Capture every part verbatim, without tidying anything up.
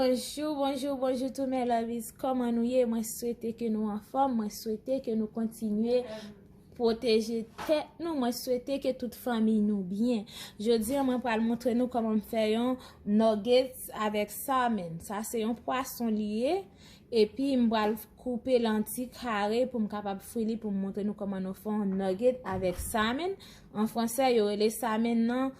Bonjou, bonjou, bonjou tout mes lovies. Kòman nou ye? Mwen swete ke nou anfòm. Mwen swete ke nou kontinye pwoteje tèt nou. Mwen swete ke tout fanmiy nou byen. Jodi a, mwen pral montre nou kòman m fè yon nuggets avèk salmon. Sa se yon pwason li ye. Epi m pral koupe l an ti kare pou m kapab fri li, pou m montre nou kòman nou fè yon nugget avèk salmon. An fransè, yo rele salmon nan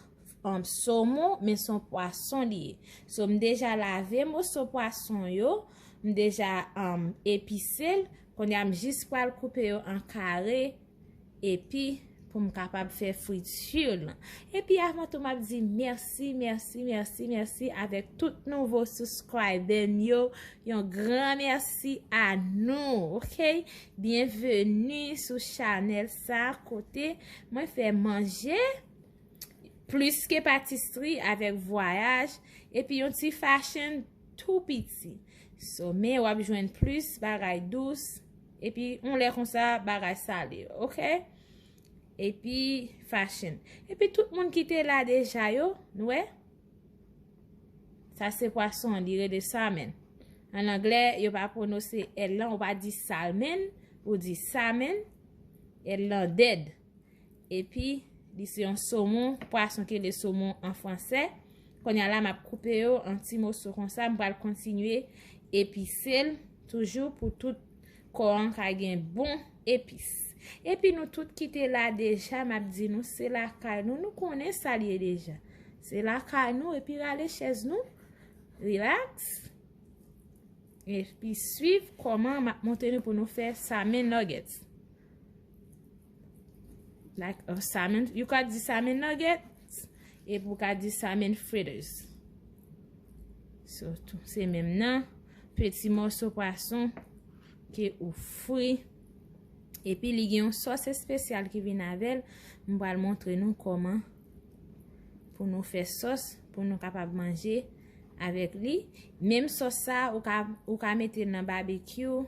um, somon, men se yon pwason li ye. So, m deja lave moso pwason yo, m deja um, epise l. Kounye a, m jis pral koupe yo an kare, epi pou m kapab fè friti lan. Epi avan tou, m ap di mèsi, mèsi, mèsi, mèsi avèk tout nouvo subscriber m yo. Yon gran mèsi a nou, oke? Byenveni sou chanèl sa kote mwen fè manje plis ke patisri avèk vwayaj, epi yon ti fashion tou piti. So, men w ap jwenn plis bagay dous, epi yon lè konsa bagay sale, oke? Epi fashion. Epi tout moun ki te la deja yo, nou wè? Sa se pwason, li rele salmon. An anglè, yo pa pwononse L lan, ou pa di salmon, ou di salmon, L lan dead. Epi, li se yon somon, pwason ki rele somon an fransè. Kounye a la, m ap koupe yo an ti moso konsa. M pral kontinye epise l toujou pou tout kò an ka gen bon epis. Epi nou tout ki te la deja, m ap di nou, se lakay nou, nou konnen sa l ye deja. Se lakay nou, epi rale chèz nou, relax. Epi swiv kòman m ap montre nou pou nou fè salmon nuggets. Like, uh, salmon, you ka di salmon nuggets, epi ou ka di salmon fritters. So, tou, se menm nan, peti mòso pwason ke ou fri. Epi li gen yon sòs espesyal ki vin avè l. M pral montre nou kòman pou nou fè sòs, pou nou kapab manje avèk li. Menm sòs sa, ou ka, ou ka mete l nan babekyou.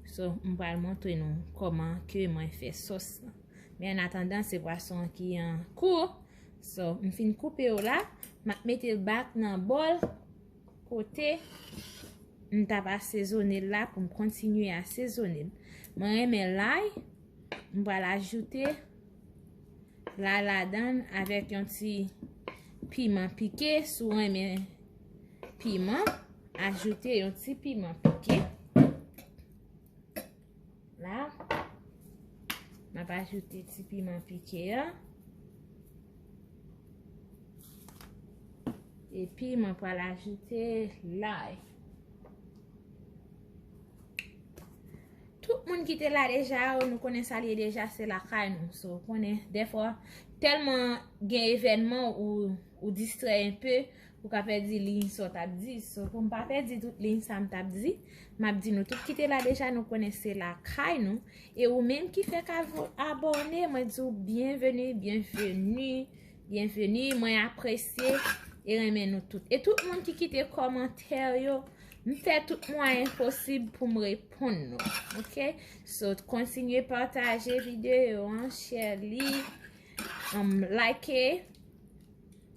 So, m pral montre nou kòman ke mwen fè sòs lan. Men an atandan, se pwason an ki an kou. So, m fin koupe yo la. M ap mete l back nan bòl kote m t ap asezone l la pou m kontinye asezone l. Mwen renmen lay. M pral ajoute lay ladan l avèk yon ti piman pike. Si w renmen piman, ajoute yon ti piman pike. La, m ap ajoute ti piman pike a. Epi, mwen pral ajoute lay. Tout moun ki te la deja, nou konnen sa l ye deja, se lakay nou. So, ou konnen, dèfwa, tèlman gen evènman ou, ou distrè enpe, ou ka pèdi liy sa w t ap di. So, pou m pa pèdi tout liy sa m t ap di, m ap di nou tout ki te la deja, nou konnen se lakay nou. E ou menm ki fèk avo-, abòne, mwen di w byenveni, byenveni, byenveni. Mwen apresye e renmen nou tout. E tout moun ki kite kòmantè yo, m fè tout mwayen posib pou m reponn nou. Oke? So, kontinye pataje videyo an, share li, um, like.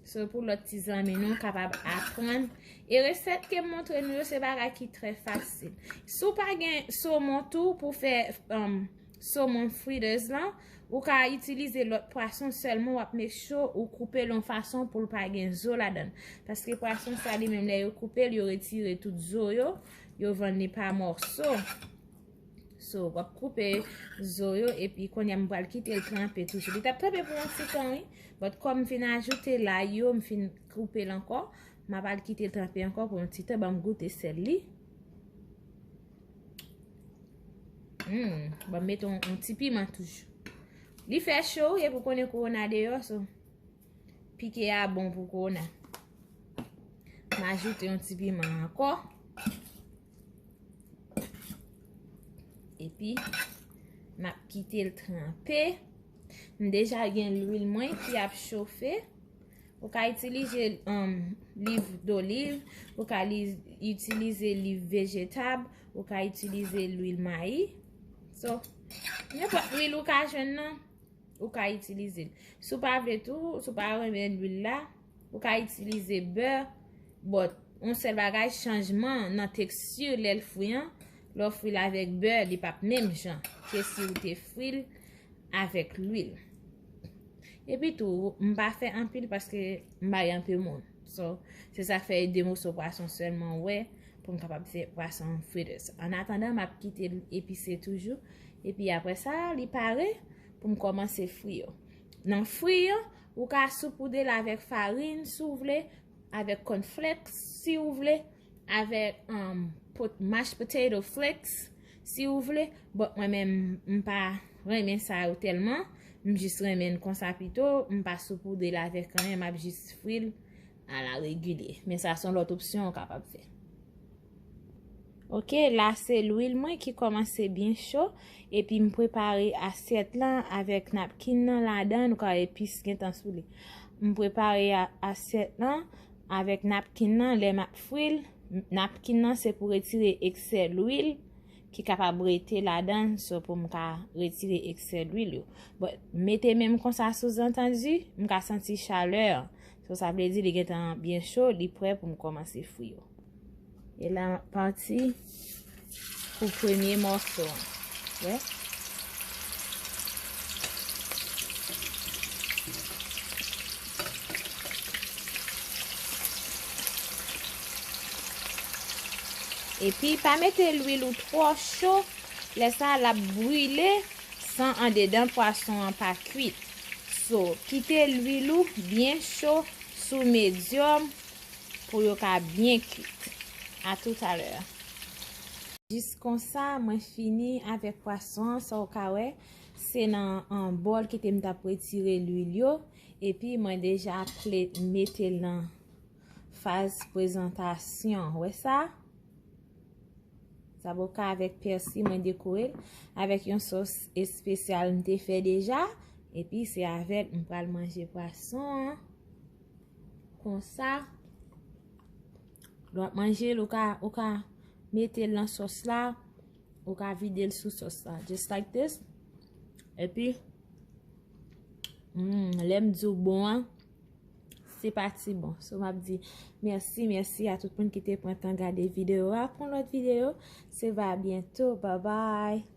So, pou lòt ti zanmi nou kapab aprann. E resèt ke m montre nou yo, se bagay ki trè fasil. Si w pa gen somon tou pou fè, um, somon fritters lan, ou ka itilize lòt pwason, sèlman w ap make sure ou koupe l yon fason pou l pa gen zo ladan l. Paske pwason sa li menm, lè yo koupe l, yo retire tout zo yo, yo vann li pa mòso. So, w ap koupe zo yo, epi kounye a m pral kite l tranpe toujou. Li t ap tranpe pou yon ti tan, wi. But kòm m fin ajoute lay yo, m fin koupe l ankò, m ap al kite l tranpe ankò pou yon ti tan, ban m goute sèl li. Hmm, ban m mete yon, yon ti piman toujou. Li fè cho, wi, epi w konnen kowona deyò, so. Pike a bon pou kowona. M ajoute yon ti piman ankò. Epi, m ap kite l tranpe. M deja gen lwil mwen ki ap chofe. Ou ka itilize, um, liv doliv, ou ka li-, itilize liv vejetab, ou ka itilize lwil mayi. So, nenpòt lwil ou ka jwenn nan, ou ka itilize l. Si w pa vle tou, si w pa renmen lwil la, ou ka itilize bè, but Yon sèl bagay, chanjman nan teksti lè l fri an, lè w fri l avèk bè, li p ap menm jan ke si w te fri l avèk lwil. Epi tou, m pa fè anpil paske m bay anpil moun. So, se sa k fè e de moso pwason sèlman w wè pou m kapab fè pwason frites. An atandan, m ap kite l epise toujou. Epi apre sa, li pare pou m kòmanse fri yo. Nan fri yo, ou ka soupoude l avèk farin si w vle, avèk cornflakes si w vle, avèk um, pot, mashed potato flakes si w vle. But mwen menm, m pa renmen sa yo tèlman. M jis renmen l konsa pito. M pa soupoude l avèk anyen, m ap jis fri l a la regilye. Men sa se yon lòt opsyon ou kapab fè. Ok, la se lwil mwen ki kòmanse byen cho. Epi m prepare asyèt lan avèk napkin nan ladan, nou ka wè epis gentan sou li. M prepare a- asyèt lan avèk napkin nan lè m ap fri l. Napkin nan se pou retire eksè lwil ki kapab rete ladan, so pou m ka retire eksè lwil yo. But mete menm konsa souzantandi, m ka santi chalè an. So sa vle di li gentan byen cho, li prè pou m kòmanse fri yo. E la m ap pati pou premye mòso an. Wè? Epi pa mete lwil ou twò cho, lè sa l ap brile san andedan pwason an pa kwit. So, kite lwil ou byen cho sou medyòm pou yo ka byen kwit. A toutalè. Jis konsa, mwen fini avèk pwason an, sa w ka wè, se nan an bòl kote m t ap retire lwil yo, epi mwen deja ple- mete l nan faz prezantasyon. Wè sa? Zaboka avèk pèsi, mwen dekore l avèk yon sòs espesyal m te fè deja, epi se avè l m pral manje pwason an. Konsa, lè w ap manje l, ou ka, ou ka mete l nan sòs la, ou ka vide l sou sòs la, just like this. Epi, mm, lè m di w bon an, se pati bon. So, m ap di mèsi, mèsi a tout moun ki te pran tan gade videyo a. Pou yon lòt videyo, se va byento. Bye bye.